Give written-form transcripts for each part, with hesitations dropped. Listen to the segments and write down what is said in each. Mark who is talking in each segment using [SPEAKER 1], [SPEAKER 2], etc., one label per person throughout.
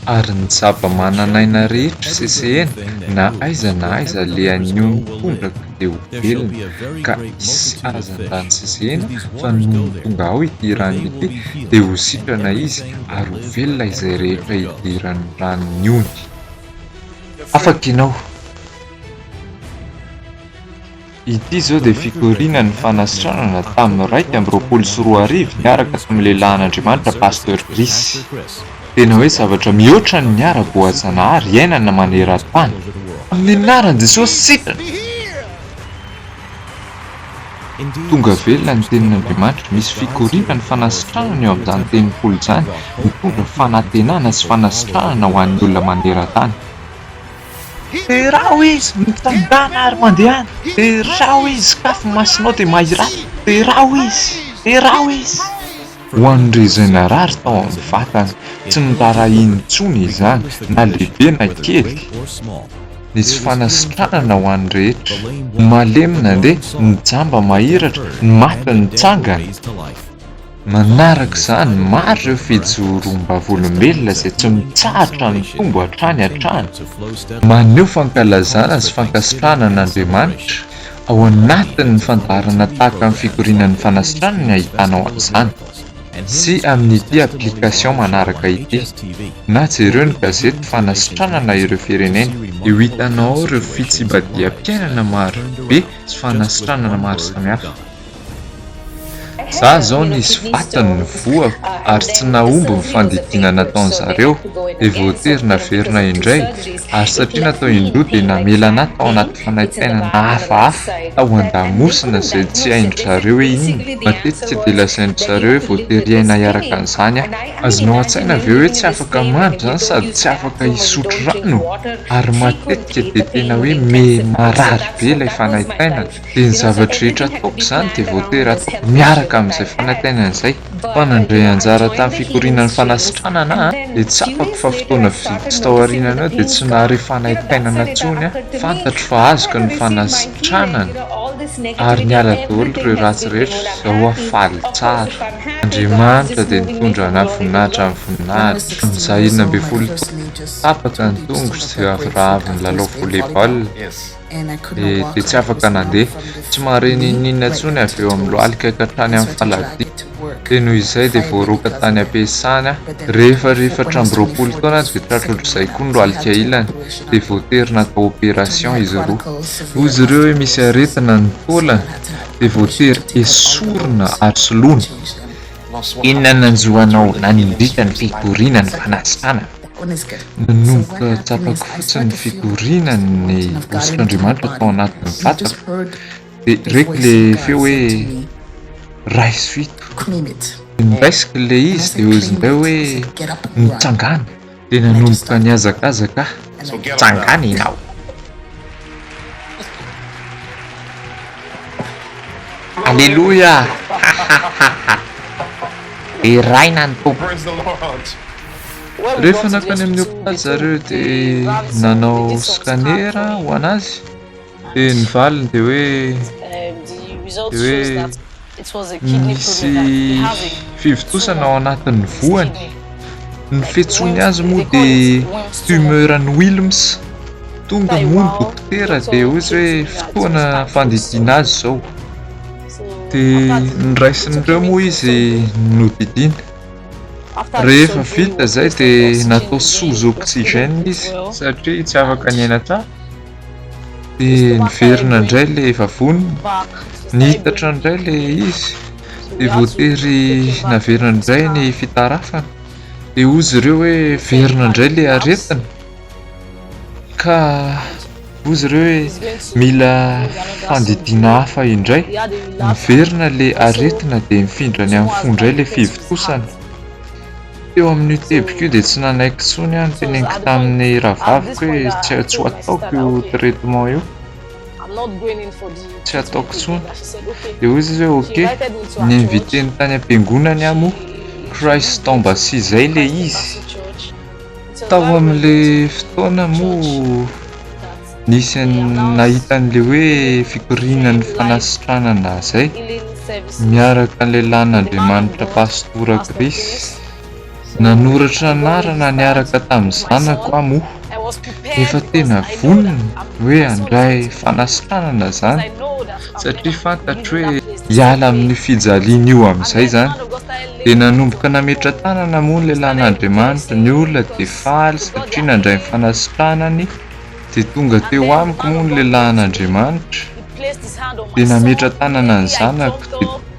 [SPEAKER 1] Ary ny zava-manan'aina rehetra sesehena na aiza na aiza alehan'ny ony tondraka dia ho velona, ka hisy hazandrano sesehena, fa nony tonga ao ity rano ity dia ho sitrana izy ary ho velona izay rehetra idiran'ny ranon'ny ony. Afaka ianao. Ity izao dia fikoriana ny fanasitranana tamin'ny 2021 niaraka tamin'ny lehilahin'Andriamanitra Pasteur Chris. Tena hoe zavatra mihoatra ny ara-boajanahary iainana maneran-tany. Amin'ny anaran'i Jesosy sitrana! Tonga velona ny tenin'Andriamanitra. Misy fikoriana ny fanasitranana eo amin'izany tenim-polo izany, mitondra fanantenana sy fanasitranana ho an'ny olona maneran-tany. Derao izy, mitsangàna ary mandehana. Derao izy, kafy ny masonao dia mahirata. Derao izy, derao izy. Ho an'ireo izay narary tao amin'ny vatany, tsy noraharahiany intsony izany, na lehibe na kely. Nisy fanasitranana ho an'ny rehetra. Ny malemy nandeha, ny jamba mahiratra, ny maty nitsangana. Manaraka izany, maro ireo fijoroam-bavolombelona izay tsy mitsahatra mitombo hatrany hatrany, maneho fankalazana sy fankasitrahana an'Andriamanitra. Ao anatin'ny fandaharana tahaka ny fikorianan'ny fanasitranana ny ahitanao an'izany, sy amin'ity application manaraka ity, na jereo ny gazety Fanasitranana ireo firenena. Dia ho hitanao ao ireo fitsibadiham-piainana marobe sy fanasitranana maro samihafa. Za zao nisy vatany ny voako ary tsy nahomby ny fandidiana nataon'zareo dia voatery naverina indray ary satria natao indroa dia namela anah tao anaty fanaintainana hafahafa tao andamosina izay tsy haindry zareo hoe inona, matetika dia lazaindry zareo hoe voatery hiaina hiaraka an'izany aho. Azonao antsaina ve hoe tsy afaka mandry zany sady tsy afaka hisotro rano? Ary matetika dia tena hoe me marary be ilay fanaintainana. Dia ny zava-drehetra ataoko izany dia voatery ataoko miaraka amin'izay fanaintainana izay. Fa nandray anjara tamin'ny fikorianan'ny fanasitranana aho dia tsapako fa fotoana vitsy tao aorianany eo dia tsy nahare fanaintainana intsony aho. Fantatro fa azoko ny fanasitranana ary niala daholo ireo ratsy rehetra, izao aho faly tsara. Andriamanitra dia nitondra anà voninahitra amin'ny voninahitra. Tamin'izaho 16 taona, tapaka ny tongotro raha avy nilalao volley-ball. Dia tsy afaka nandeha. Tsy mahare n'inon'inona intsony avy eo amin'ny lohalika ka hatrany amin'ny faladia. Dia noho izay dia voaroaka tany am-piasana aho. Rehefa 24 taona aho dia tratra ohatr'izay koa ny lohalika ilany. Dia voatery natao opération izy roa. Hoy izy ireo hoe misy aretina ny taolana dia voatery esorina ary soloina. Inona no nanjo anao nandritra ny fitoriana ny fanasana? Nanomboka tsapako fotsiny ny fitoriana ny hosotr'Andriamanitra tao anatin'ny vatako, dia reko ilay feo hoe raiso ito. Dia noraisiko ilay izy dia hoy izy indray hoe mitsangàna. Dia nanomboka nihazakazaka aho. Tsangàna ianao! Aleloia! Hahahaha! Deraina ny Tompo! Rehefa nankany amin'ny hopitaly zareo dia nanao scanner ho an'azy dia ny valiny dia hoe dia hoe misy fivontosana ao anatin'ny voany. Ny fiantsoany azy moa dia tumeur an'i Wilms. Tonga moa ny dokotera dia hoy izy hoe fotoana fandidiana azy izao. Dia noraisin'ireo moa izy nodidiana. Rehefa vita izay dia natao sous oxygène izy satria tsy afaka niaina tsara. Dia niverina indray ilay vavoniny, nihitatra indray ilay izy, dia voatery naverina indray ny fitarafana. Dia hoy izy ireo hoe verina indray ilay aretina ka hoy izy ireo hoe mila fandidiana hafa indray. Miverina ilay aretina dia mifindra any amin'ny fo indray ilay fivontosana. Teo amin'io teboka io dia tsy nanaiky intsony aho, noteneniko tamin'ny rahavaviko hoe tsy tsy ho ataoko io traitement io, tsy ataoko intsony. Dia hoy izy hoe ok, ni-inviter-ny tany am-piangonany aho moa, Christ Embassy izay ilay izy. Tao amin'ilay fotoana moa nisy nahita an'ilay hoe fikorianan'ny fanasitranana izay miaraka an'ilay lahin'Andriamanitra Pastora Chris. Nanoratra anarana niaraka tamin'ny zanako aho moa. Efa tena vonona hoe handray fanasitranana izany satria fantatro hoe hiala amin'io fijaliana io amin'izay izany. Dia nanomboka nametra-tanana moa ny lehilahin'Andriamanitra, ny olona dia faly satria nandray ny fanasitranany. Dia tonga teo amiko moa ny lehilahin'Andriamanitra, dia nametra-tanana ny zanako,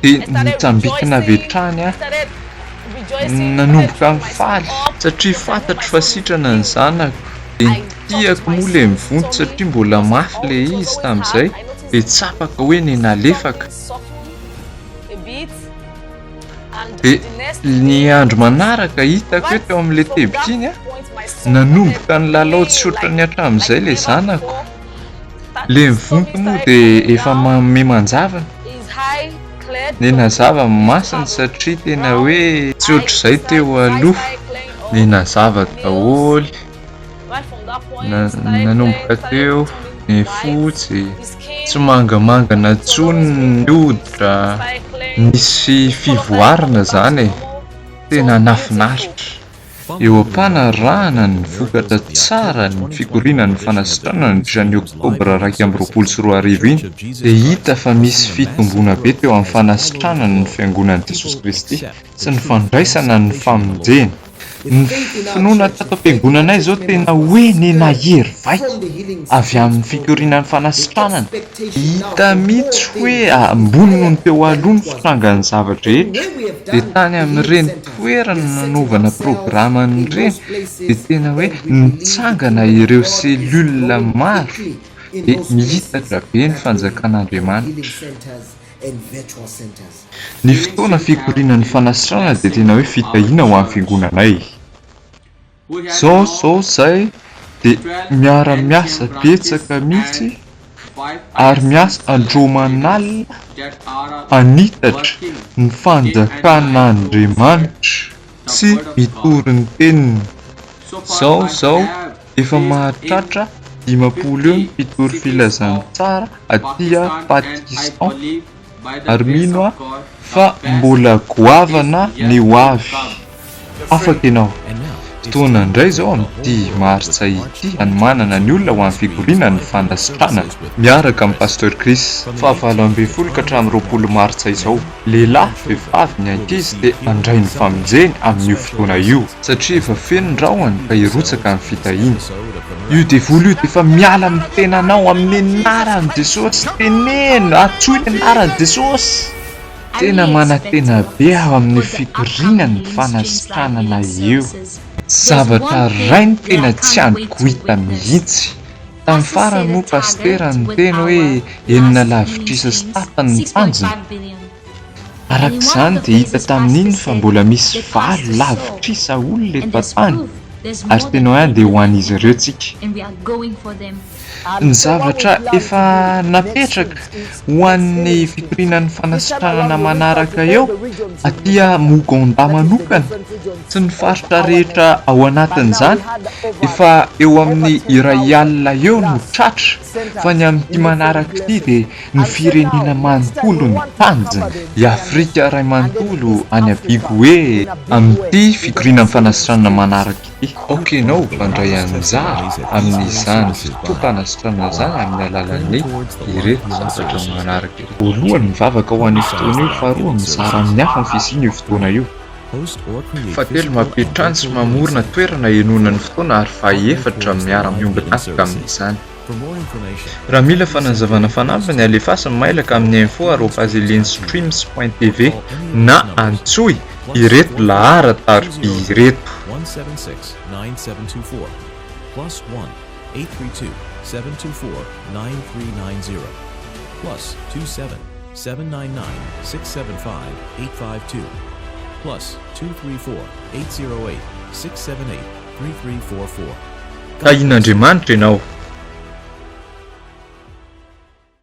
[SPEAKER 1] dia nitsambikina avy hatrany aho, nanomboka nifaly satria fantatro fa sitrana ny zanako, dia nitihako moa ilay mivonto satria mbola mafy ilay izy tamin'izay, dia tsapako hoe nenalefaka. Dia ny andro manaraka hitako hoe teo amin'ilay teboka iny aho, nanomboka nilalao tsy ohatran'ny hatramin'izay ilay zanako. Ilay mivonto moa dia efa manome manjavona. Nenazava ny masony satria tena hoe tsy ohatr'izay teo aloha. Nenazava daholo. Nanomboka teo ny fotsy, tsy mangamangana intsony ny hoditra, nisy fivoarana izany e, tena nahafinaritra. Eo am-panarahana ny vokatra tsara ny fikorianan'ny fanasitranana nandritra ny oktobra 2021 iny dia hita fa misy fitomboana be teo amin'ny fanasitranana ny Fiangonan'i Jesosy Kristy sy ny fandraisana ny famonjena. Ny finoana tato am-piangonanay izao tena hoe nenahery vaika avy amin'ny fikorianan'ny fanasitranana. Hita mihitsy hoe ambony noho ny teo aloha ny fitrangan'ny zava-drehetra. Dia tany amin'ireny toerana nanaovana programa ireny dia tena hoe nitsangana ireo cellules maro dia miitatra be ny fanjakan'Andriamanitra. Ny fotoana fikorianan'ny fanasitranana dia tena hoe fitahiana ho an'ny fiangonanay. Zao zao zay dia miara miasa betsaka mihitsy ary miasa andro aman'alina hanitatra ny fanjakan'Andriamanitra sy mitory ny teniny. Zao zao efa mahatratra 50 eo ny mpitory filazantsara aty Pakistan. ary mino aho fa mbola goavana ny ho avy. Afaka ianao. Fotoana indray izao amin'ity martsa ity hanomanana ny olona ho an'ny fivoriana ny fanasitranana. Miaraka amin'i Pasteur Chris. Faha 18 ka hatramin'ny 20 martsa izao. Lehilahy, vehivavy, ny ankizy dia handray ny famonjeny amin'io fotoana io. Satria efa feno ny rahona ka hirotsaka ny fitahiana. Io devoly io dia efa miala amin'ny tenanao amin'ny anaran'i Jesosy. Teneno, antsoy ny anaran'i Jesosy. Tena manantena be aho amin'io fitoriana ny fanasitranana io. Zavatra iray no tena tsy andriko hita mihitsy. Tamin'ny farany moa Pasitera niteny hoe enina lavitrisa sy tapany ny tanjona. Araka izany dia hita tamin'iny fa mbola misy valo lavitrisa olona eto an-tany ary tena hoe andeha ho an'izy ireo tsika. Ny zavatra efa napetraka ho an'ny fitoriana ny fanasitranana manaraka eo aty Mouganda manokana sy ny faritra rehetra ao anatin'izany efa eo amin'ny iray alina eo no tratra fa ny amin'ity manaraka ity dia Ny firenena manontolo ny tanjona, i Afrika iray manontolo any Abigoe amin'ity fikorianan'ny fanasitranana manaraka ity. Aoka ianao handray anjara amin'izany fotoam-panasitranana izany amin'ny alalan'ny ireto zavatra manaraka ireto. Voalohany, mivavaka ho an'io fotoana io. Faharoa, mizara amin'ny hafa ny fisian'io fotoana io. Fahatelo, mampiantrano sy mamorona toerana henoina ny fotoana ary fahefatra, miara-miombon'antoka amin'izany. Raha mila fanazavana fanampiny, alefaso ny mailaka amin'ny info arobase elenstreams point tv na antsoy ireto laharan-tariby ireto. Tahian'Andriamanitra ianao.